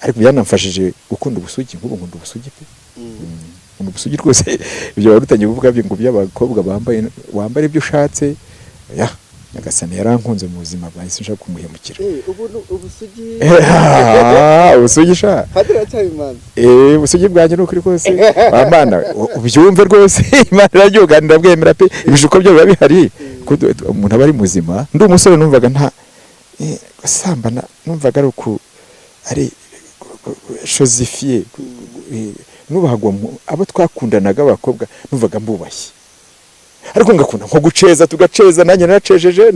Ariko byanamfashije gukunda ubusugi. Nk'ubu nkunda ubusugi pe. Nkunda ubusugi rwose. Ibyo wari utangiye kuvuga ngo by'abakobwa bambaye, wambara ibyo ushatse. Ya Nyagasani yarankunze mu buzima bwanjye, sinshaka kumuhemukira. Ubu ubusugi? Ubusugi sha. Padiri aracyari imanzi. Ubusugi bwanjye ni ukuri kose. Wa Mana, ubyumve rwose, Imana irabyuganira, ndabwemera pe. Ibishuko byo biba bihari ko umuntu aba ari muzima. Ndi umusore numvaga nta gusambana, numvaga ari uku ari chosifié. Nubahaga abo twakundanaga abakobwa, numvaga mbubashye, ariko ngakunda nko guceza, tugaceza. Nanjye naracejeje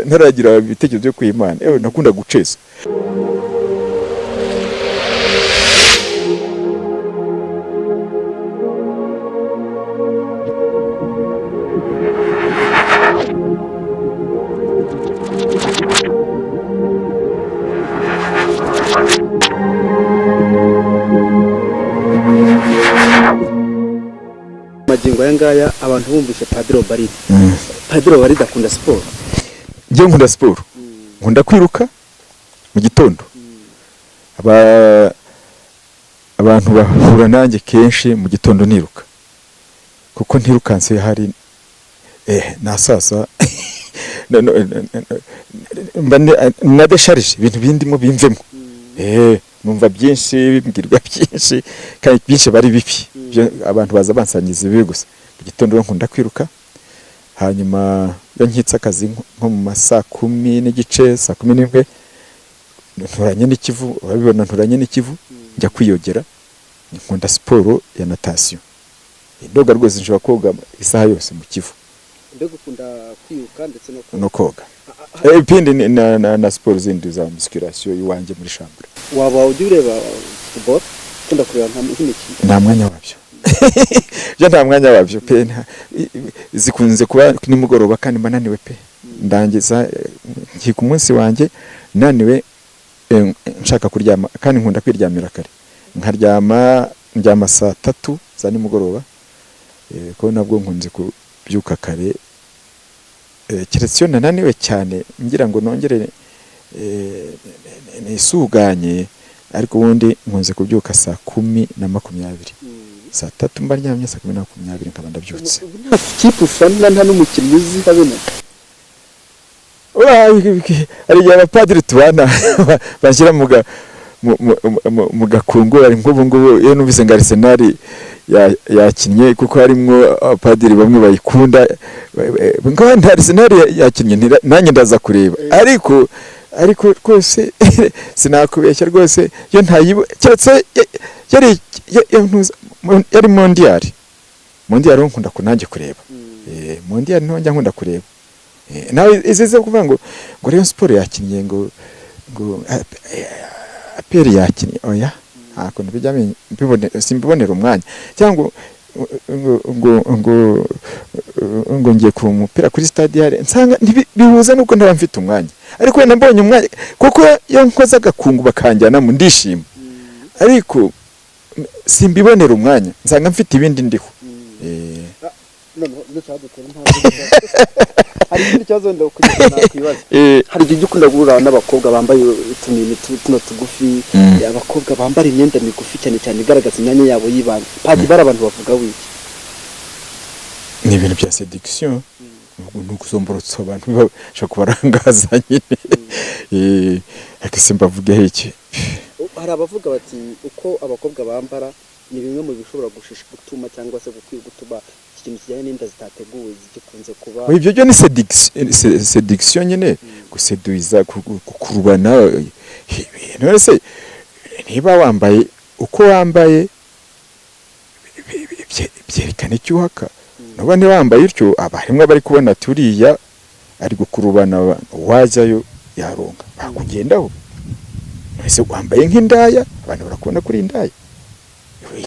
ntaragira ibitekerezo byo kwimana. Ewe, nakunda guceza. Magingo aya ngaya abantu bumvise Padiri Obaride, Padiri Obaride akunda siporo. Njye nkunda siporo, nkunda kwiruka mu gitondo. Abantu bahura nanjye kenshi mu gitondo niruka, kuko ntirukanse hari nasasa mba nadesharije ibintu bindimo bimvemo. Numva byinshi, mbwirwa byinshi, kandi byinshi bari bibi. Abantu baza bansangiza ibibi gusa. Mu gitondo rero nkunda kwiruka. Hanyuma iyo nkitse akazi nko mu ma 10:30, 11:00, nturanye n'Ikivu, urabibona, nturanye n'Ikivu, njya kwiyogera. Nkunda siporo ya natation. Ndoga rwose, nshobora koga isaha yose mu Kivu. Mbega ukunda kwiruka ndetse no No koga. Ibindi ni na siporo zindi za musculation iwanjye muri chambre. Waba ujya ureba football, ukunda kureba nk'imikino? Nta mwanya wabyo. Byo nta mwanya wabyo pe. Zikunze kuba nimugoroba kandi mba naniwe pe. Ndangiza nkika umunsi wanjye naniwe, nshaka kuryama, kandi nkunda kwiryamira kare, nkaryama, ndyama 3:00 za nimugoroba, ko nabwo nkunze kubyuka kare, keretse iyo nananiwe cyane ngira ngo nongere nisuganye. Ariko ubundi nkunze kubyuka 10:20. 3:00 mba ndyamye, 10:20 nkaba ndabyutse. Ubu nta kipe ufana, nta n'umukinnyi uzi habe na? Hari igihe abapadiri tubana bashyira mu gakungu. Ari nk'ubu ngubu iyo numvise ngo Arsenal yakinnye, kuko harimwo abapadiri bamwe bayikunda, ngo nta Arsenal yakinnye, nanjye ndaza kureba. Ariko rwose sinakubeshya rwose, iyo ntayibo keretse yari mondial. Mondial ho nkunda nanjye kureba. Mondial niho njya nkunda kureba. Nawe izi zo kuvuga ngo Rayon Sport yakinnye, ngo APR yakinnye, oya, nta kuntu bijya simbibonera umwanya, cyangwa ngo ngiye kureba umupira kuri stade yare, nsanga bihuza nuko ntaba mfite umwanya. Ariko wenda mbonye umwanya, kuko iyo nkoze agakungu bakanjyanamo ndishima, ariko simbibonera umwanya, nsanga mfite ibindi ndiho. Noneho dushaka dutera intambwe, hari ikindi kibazo wenda kugira nakwibaza. Hari igihe ujya ukunda guhura n'abakobwa bambaye utumini tuno tugufi, abakobwa bambara imyenda migufi cyane cyane igaragaza imyanya yabo y'ibanga. Padi, bari abantu bavuga wiki? Ni ibintu bya séduction, ni ugusomborotsa abantu, bashobora kubarangaza nyine. Ariko se mbavugeho iki? Hari abavuga bati uko abakobwa bambara ni bimwe mu bishobora gutuma cyangwa se gukwiye gutuma iki kintu kijyanye n'inda zitateguwe zigikunze kuba. Ibyo byo ni séduction nyine, guseduiza, gukurubana. None se niba wambaye uko wambaye byerekana icyo uhaka. Nuba ntiwambaye utyo, aba harimwo abari kubona ati uriya ari gukurubana abantu, wajyayo yaronga bakugendaho. Ese wambaye nk'indaya, abantu barakubona kuri indaya,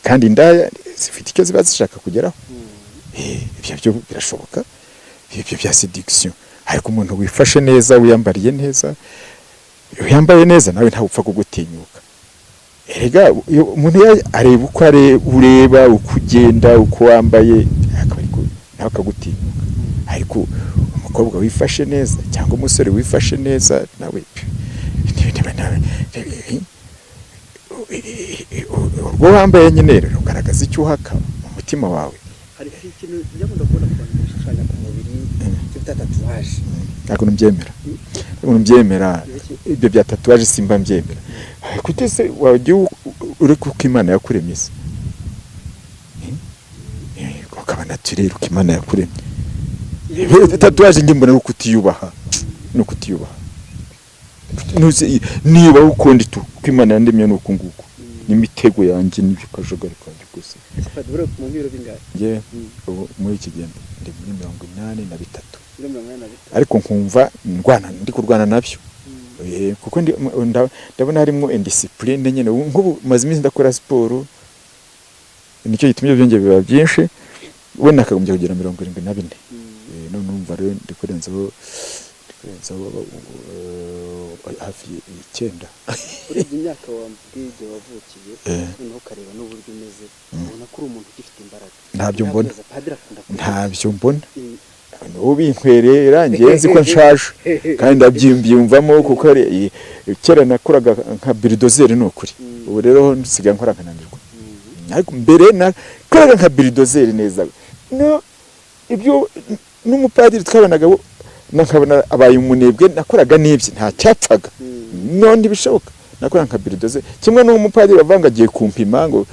kandi indaya zifite icyo ziba zishaka kugeraho. Ibyo byo birashoboka, ibyo bya séduction. Ariko umuntu wifashe neza, wiyambariye neza, iyo yambaye neza nawe ntawe upfa kugutinyuka. Erega iyo umuntu areba uko ureba uko ugenda, uko wambaye, akaba ariko nawe akagutinyuka. Ariko umukobwa wifashe neza cyangwa umusore wifashe neza nawe. Urwo wambaye nyine rero ugaragaza icyo uhaka mu mutima wawe. Hari ikintu njya kubona ku bantu bishushanya ku mubiri, icyo bita tatouage. Ntabwo mbyemera, ntabwo mbyemera ibyo bya tatouage, simba mbyemera. Kuki se wajya ureka uko Imana yakuremye se? Ukaba naturel uko Imana yakuremye. Tatouage njye mbona ari ukutiyubaha, ni ukutiyubaha. Niba ukundi tu uko Imana yandemye ni uku nguku, n'imitego yanjye n'ibikajagari kanjye gusa. Padiri, mu biro bingahe? Njye ubu muri iki gihe ndi muri 83. Biro 83. Ariko nkumva ndwana, ndi kurwana nabyo. Kuko ndabona harimo indiscipline nyine. Ubu nk'ubu maze iminsi ndakora siporo, nicyo gitumye byongeye biba byinshi. We nakagombye kugira 74. None urumva rero ndi kurenzaho hafi 9. Urebye imyaka wambwiye igihe wavukiye, noneho ukareba n'uburyo umeze, ubona ko uri umuntu ugifite imbaraga. Ntabyo mbona. Padiri akunda kuvuga. Ntabyo mbona. Ubu binkwerera, njye nzi ko nshaje kandi ndabyiyumvamo, kuko kera nakoraga nka bulldozer, ni ukuri. Ubu rero nsigaye nkora nkananirwa, ariko mbere nakoraga nka bulldozer neza. No ibyo n'umupadiri twabanaga nkabona abaye umunebwe. Nakoraga n'ibye, nta cyapfaga. None ntibishoboka, nakoraga nka bulldozer. Kimwe n'umupadiri bavuga ngo agiye kumpima ngo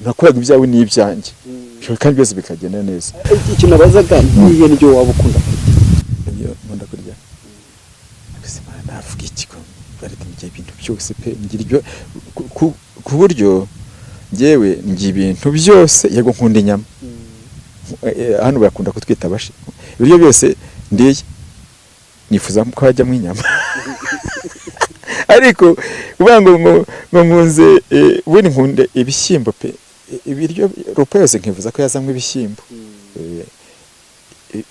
nakoraga ibyawe n'ibyanjye kandi byose bikagenda neza. Ikintu nabazaga, niyo ndyo waba ukunda kurya? Iyo nkunda kurya gusa, navuga iki ko barita ngiye ibintu byose pe. Ngira ibyo ku buryo njyewe ngira ibintu byose. Yego, nkunda inyama. Hano bakunda kutwita abashi. Ibiryo byose ndiye nifuza ko hajyamo inyama, ariko kuvuga ngo nkunze, ubundi nkunde ibishyimbo pe. Ibiryo repas yose nkifuza ko yazamwo ibishyimbo.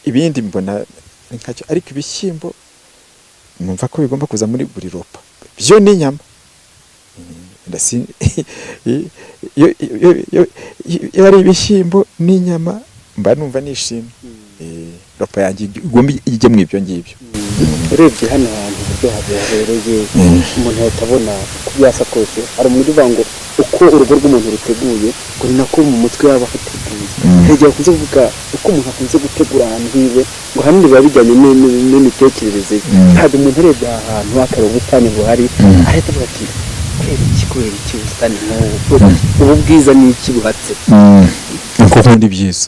Ibindi mbona ari nkacyo, ariko ibishyimbo numva ko bigomba kuza muri buri repas, byo n'inyama. Iyo ari ibishyimbo n'inyama mba numva nishimye. Repas yanjye igomba ijye mu ibyo ngibyo. Urebye hano hantu uburyo habereye, umuntu ahita abona uko byasa kose. Hari umuntu uvuga ngo uko urugo rw'umuntu ruteguye, ngo ni nako mu mutwe yaba hateguye. Hari igihe bakunze kuvuga uko umuntu akunze gutegura ahantu hiwe, ngo ahanini biba bijyanye n'imitekerereze ye. Ntabwo umuntu arebye aha hantu akareba ubusitani buhari ahita avuga ati: "Kubera iki, kubera iki ubusitani nk'ubu, ubu bwiza ni iki buhatse?" Nuko nkunda ibyiza,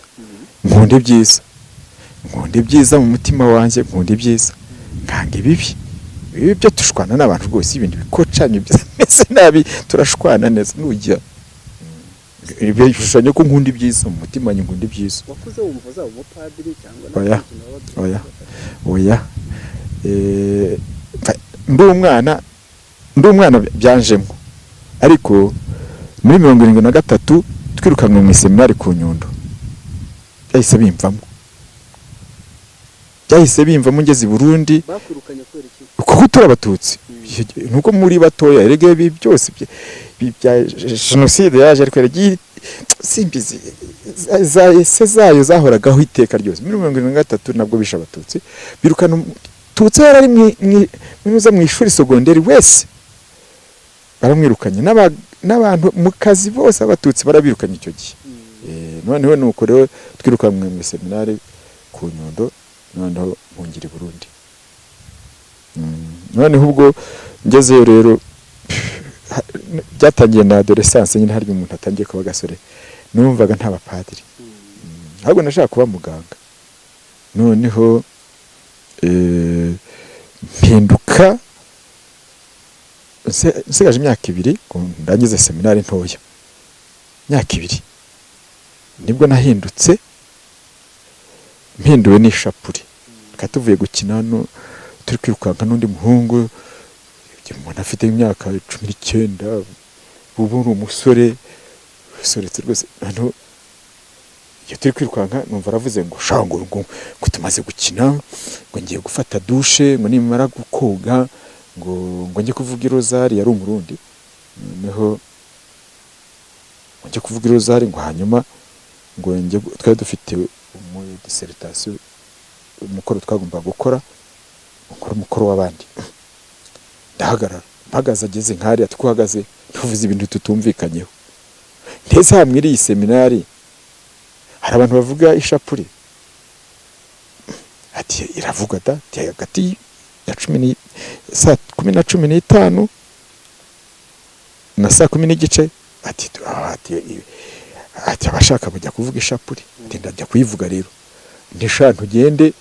nkunda ibyiza, nkunda ibyiza mu mutima wanjye, nkunda ibyiza, nkanga ibibi. Ibibi byo tushwana n'abantu rwose. Ibintu bikocanye bimeze nabi turashwana neza. Nujya ibishushanyo ko nkunda ibyiza mu mutima wanjye, nkunda ibyiza. Wakuze wumva uzaba umupadiri cyangwa Oya. Oya, oya. Ndi umwana byanjemo, ariko muri 73 twirukanwe mu iseminari ku Nyundo, byahise bimvamo, byahise bimvamo ngeze i Burundi. Bakwirukanye kubera iki? Kuko turi Abatutsi, nuko muri batoya. Erega ibi byose bya jenoside yaje, ariko yagiye simbizi za ese zayo zahoragaho iteka ryose. Muri 73 nabwo bishe Abatutsi, birukana Umututsi yari ari mu ishuri secondaire wese, baramwirukanye, n'abantu mu kazi bose Abatutsi barabirukanye icyo gihe. Noneho nuko rero twirukanwe mu seminari ku Nyundo, noneho mpungira i Burundi. Noneho ubwo ngezeyo rero, byatangiye na adolescence nyine, harya umuntu atangiye kuba agasore, numvaga nta bapadiri. Ahubwo nashaka kuba muganga. Noneho mpinduka nsigaje imyaka 2 ngo ndangize seminari ntoya, imyaka 2 nibwo nahindutse, mpinduwe n'ishapure. Twari tuvuye gukina hano, turi kwirukanka n'undi muhungu. Umuntu afite imyaka 19, ubu uri umusore usoretse rwose. Hano iyo turi kwirukanka, numva aravuze ngo sha, ngo tumaze gukina, ngo ngiye gufata douche, ngo nimara koga ngo njye kuvuga irozari. Yari Umurundi. Noneho ngo njye kuvuga irozari, ngo hanyuma ngo njye twari dufite muri dissertation, umukoro twagombaga gukora, gukora umukoro w'abandi. Ndahagarara, mpagaze ageze nk'hariya, twahagaze tuvuze ibintu tutumvikanyeho. Ndetse aha muri iyi seminari hari abantu bavuga ishapure. Ati iravuga da, ati hagati ya cumi ni saa 10 na 15 na saa 10:15. Ati abashaka kujya kuvuga ishapure. Ati ndajya kuyivuga rero. Ntisha ntugende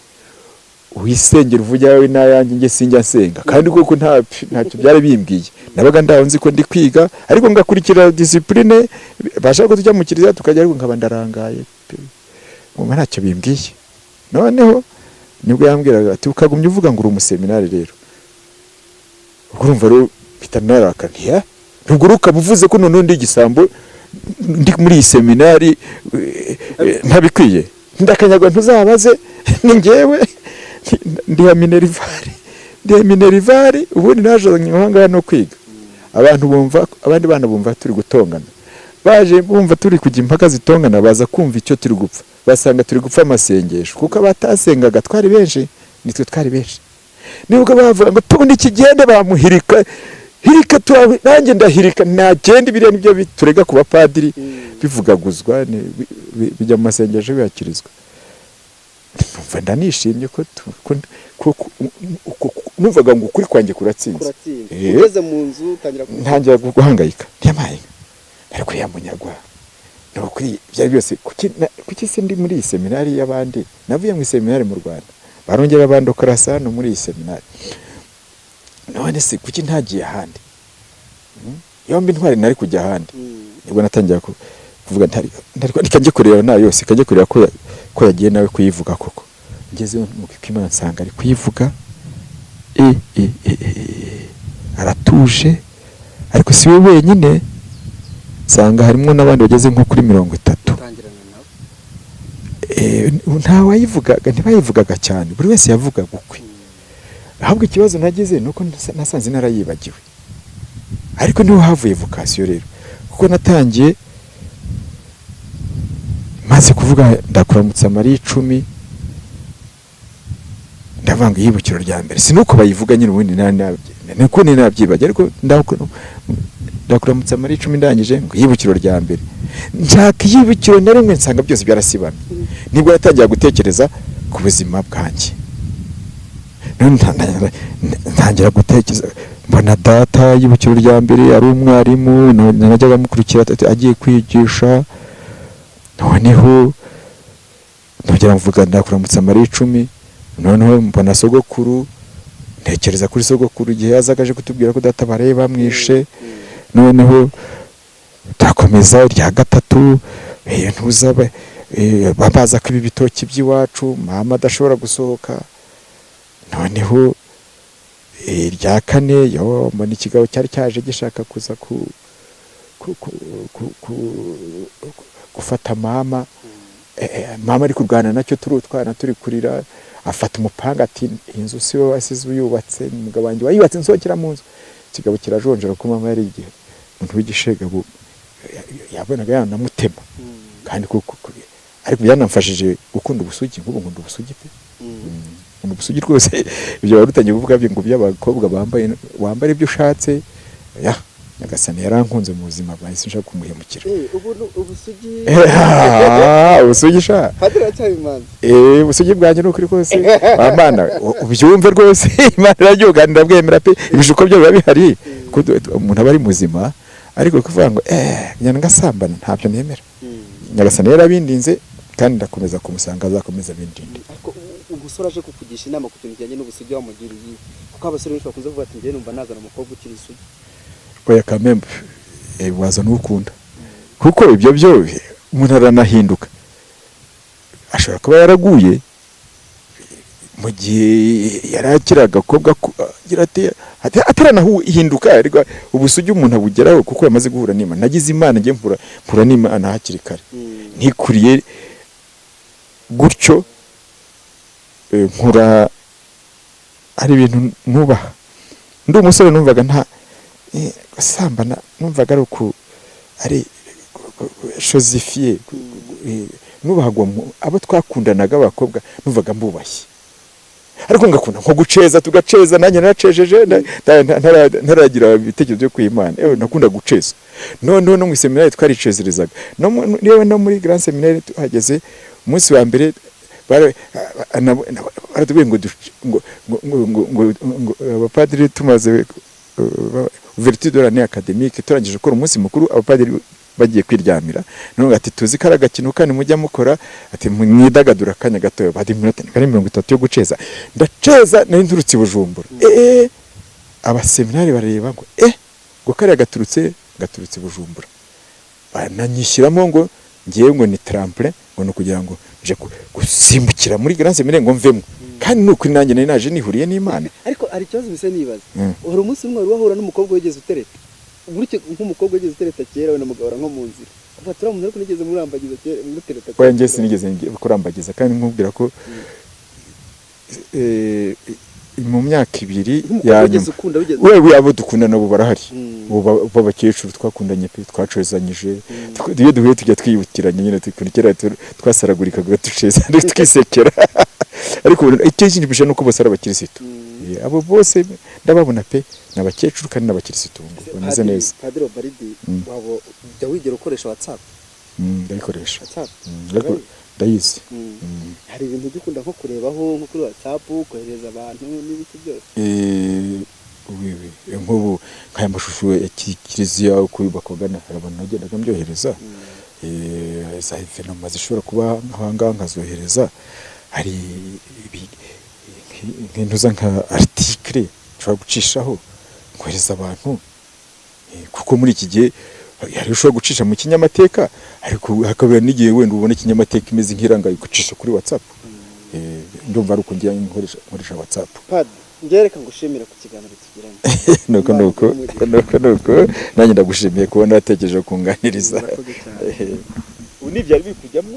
wisengera uvuge yawe n'ayanjye, njye sinjya nsenga. Kandi koko ntacyo byari bimbwiye, nabaga ndaho nzi ko ndi kwiga, ariko ngakurikira discipline. Bashaka ko tujya mu kiliziya tukajya, ariko nkaba ndarangaye pe. Nkumva ntacyo bimbwiye. Noneho nibwo yambwiraga ati ukagumya uvuga ngo uri umuseminari rero. Ubwo urumva rero mpita naraka, ntiya nubwo ukaba uvuze ko noneho ndi igisambo, ndi muri iyi seminari, ntabikwiye. Ndakanyagwa, ntuzabaze, ni njyewe ndiha minerval, ndiha minerval. Ubundi naje ahangaha no kwiga. Abantu bumva, abandi bana bumva turi gutongana, baje bumva turi kujya impaka zitongana, baza kumva icyo turi gupfa, basanga turi gupfa amasengesho, kuko abatasengaga twari benshi, nitwe twari benshi. Nibwo bavuga ngo tubone ikigende bamuhirika hirika nanjye ndahirika nagenda. Biriya nibyo biturega ku bapadiri, bivugaguzwa, bijya mu masengesho bihakirizwa. Numva ndanishimye ko numvaga ngo ukuri kwanjye kuratsinze. Kuratsinze. Eh. Ugeze mu nzu utangira Ntangira guhangayika, ntiyamaye ariko ya munyagwa ni ukuri byari byose. Kuki se ndi muri iyi seminari y'abandi? Navuye mu seminari mu Rwanda, barongera bandokarasa hano muri iyi seminari. None se kuki ntagiye ahandi? Yombi ntwari nari kujya ahandi. Nibwo natangira kuvuga ntari reka njye kureba nayo yose, kajye kureba ko yagiye nawe kuyivuga koko. Ngeze mu Imana nsanga ari kuyivuga, e e e e e, aratuje. Ariko si we wenyine, nsanga harimo n'abandi bageze nko kuri 30. Utangirana nawe. Nta wayivugaga, ntibayivugaga cyane, buri wese yavugaga ukwe. Ahubwo ikibazo nagize ni uko nasanze narayibagiwe. Ariko niho havuye vocation rero, kuko natangiye maze kuvuga ndakuramutsa Mariya 10, ndavuga ngo iyibukiro rya mbere, si nuko bayivuga nyine, ubundi niko nari nabyibagiwe. Ariko ndakuramutsa Mariya 10, ndangije ngo iyibukiro rya mbere, nshaka iyibukiro na rimwe nsanga byose byarasibamye. Nibwo natangira gutekereza ku buzima bwanjye. None ntangira gutekereza, mbona data y'ibukiro rya mbere ari umwarimu, najyaga amukurikira agiye kwigisha. Noneho ndongera mvuga ndakuramutsa Mariya 10. Noneho mbona sogokuru, ntekereza kuri sogokuru igihe yazaga aje kutubwira ko data baraye bamwishe. Noneho turakomeza irya gatatu, ntuzabe babaza ko ibi bitoki by'iwacu, mama adashobora gusohoka. Noneho irya kane, yo mbona ikigabo cyari cyaje gishaka kuza ku, ku, ku, ku, gufata mama. Mama ari kurwana nacyo, turi utwana turi kurira, afata umupanga ati inzu si wowe wasize uyubatse, ni umugabo wanjye wayubatse, nsohokera mu nzu. Ikigabo kirajonjora, ko mama yari igihe umuntu w'igishegabo, yabonaga yanamutema. Kandi kuko ariko byanamfashije gukunda ubusugi. Nk'ubu nkunda ubusugi pe, nkunda ubusugi rwose. Ibyo wari utangiye kuvuga byo ngo by'abakobwa bambaye, wambara ibyo ushatse. Ya Nyagasani yarankunze mu buzima bwanjye, sinshaka kumuhemukira. Ubu ubusugi. Ubusugi sha. Padiri aracyabimanza. Ubusugi bwanjye ni ukuri kose. Mana ubyumve rwose, Imana iraryuganira, ndabwemera pe. Ibishuko byo biba bihari ko umuntu aba ari muzima, ariko kuvuga ngo njyana ngasambana, ntabyo nemera. Nyagasani yarabindinze kandi ndakomeza kumusanga, azakomeza abindinde. Ariko umusore aje kukugisha inama ku kintu kijyanye n'ubusugi wamugiriye, kuko abasore benshi bakunze kuvuga ati njyewe numva nazana umukobwa ukiri isugi. Oya kamembe, waza n'ukunda, kuko ibyo byo umuntu aranahinduka. Ashobora kuba yaraguye mu gihe yari akiri agakobwa, agira ati ataranahinduka. Ariko ubusugi umuntu abugeraho kuko yamaze guhura n'Imana. Nagize Imana, njye mpura n'Imana hakiri kare, ntikuriye gutyo. Nkura ari ibintu nubaha. Ndi umusore numvaga nta gusambana, numvaga ari uku ari chosifié. Nubahaga abo twakundanaga, abakobwa, numvaga mbubashye. Ariko ngakunda nko guceza, tugaceza, nanjye naracejeje, ntaragira ibitekerezo byo kwimana. Ewe, nakunda guceza. Noneho no mu seminari twaricezerezaga, yewe no muri grand séminaire tuhageze, umunsi wa mbere baratubwiye ngo duc- ngo ngo ngo ngo ngo abapadiri tumaze ouverture de l'année académique, turangije gukora umunsi mukuru, abapadiri bagiye kwiryamira, none ati: "Tuzi ko ari agakino kandi mujya mukora," ati: "Mwidagadura akanya gatoya." Badi iminota ni 30 yo guceza. Ndaceza, nari nturutse i Bujumbura. Abaseminari bareba ngo ngo kariya gaturutse i Bujumbura, bananyishyiramo ngo ngewe ngo ni tremplin, ngo ni ukugira ngo nje gusimbukira muri grand séminaire ngo mvemo. Kandi ni ukuri, nanjye nari naje nihuriye n'Imana. Ariko hari ikibazo bisa nibaza. Hari umunsi umwe wari wahura n'umukobwa wigeze utereta gutyo, nk'umukobwa wigeze utereta kera, wenda mugahora nko mu nzira, uvuga ati: "Uriya muntu ariko nigeze murambagiza kera, mutereta kera." Oya, njye sinigeze kurambagiza, kandi nkubwira ko mu myaka 2 Nk'umukobwa ya wigeze nyuma ukunda, wigeze wewe, abo dukundana ubu barahari. Ubu b'abakecuru twakundanye pe, twacezanyije. Iyo duhuye tujya twibukiranya nyine kera twasaragurikaga duceza twisekera. Ariko ubu icyo kinshimishije ni uko bose ari abakirisitu. Abo bose ndababona pe, ni abakecuru kandi n'abakirisitu ngo bameze neza. Padiri Obaridi, waba ujya wigera ukoresha WhatsApp? Ndayikoresha. WhatsApp? Ariko ndayizi. Hari ibintu ujya ukunda nko kurebaho nko kuri WhatsApp, kohereza abantu n'ibiki byose? Oui, oui. Nk'ubu nk'aya mashusho ya kiliziya uko yubakwaga, hari abantu nagendaga mbyohereza. Za événements zishobora kuba nk'ahangaha nkazohereza. Hari nk'intuza, nka article nshobora gucishaho nkohereza abantu. Kuko muri iki gihe hari ushobora gucisha mu kinyamateka, ariko hakaba n'igihe wenda ubona ikinyamateka imeze nk'irangaye, ugacisha kuri WhatsApp. Ndumva ari uko ngira nkoresha WhatsApp. Padiri, njyewe reka ngushimire ku kiganiro tugiranye. Nuko nuko nuko nuko, nanjye ndagushimiye kubona watekereje kunganiriza. Murakoze cyane. Ubu ntibyari bikujyamo.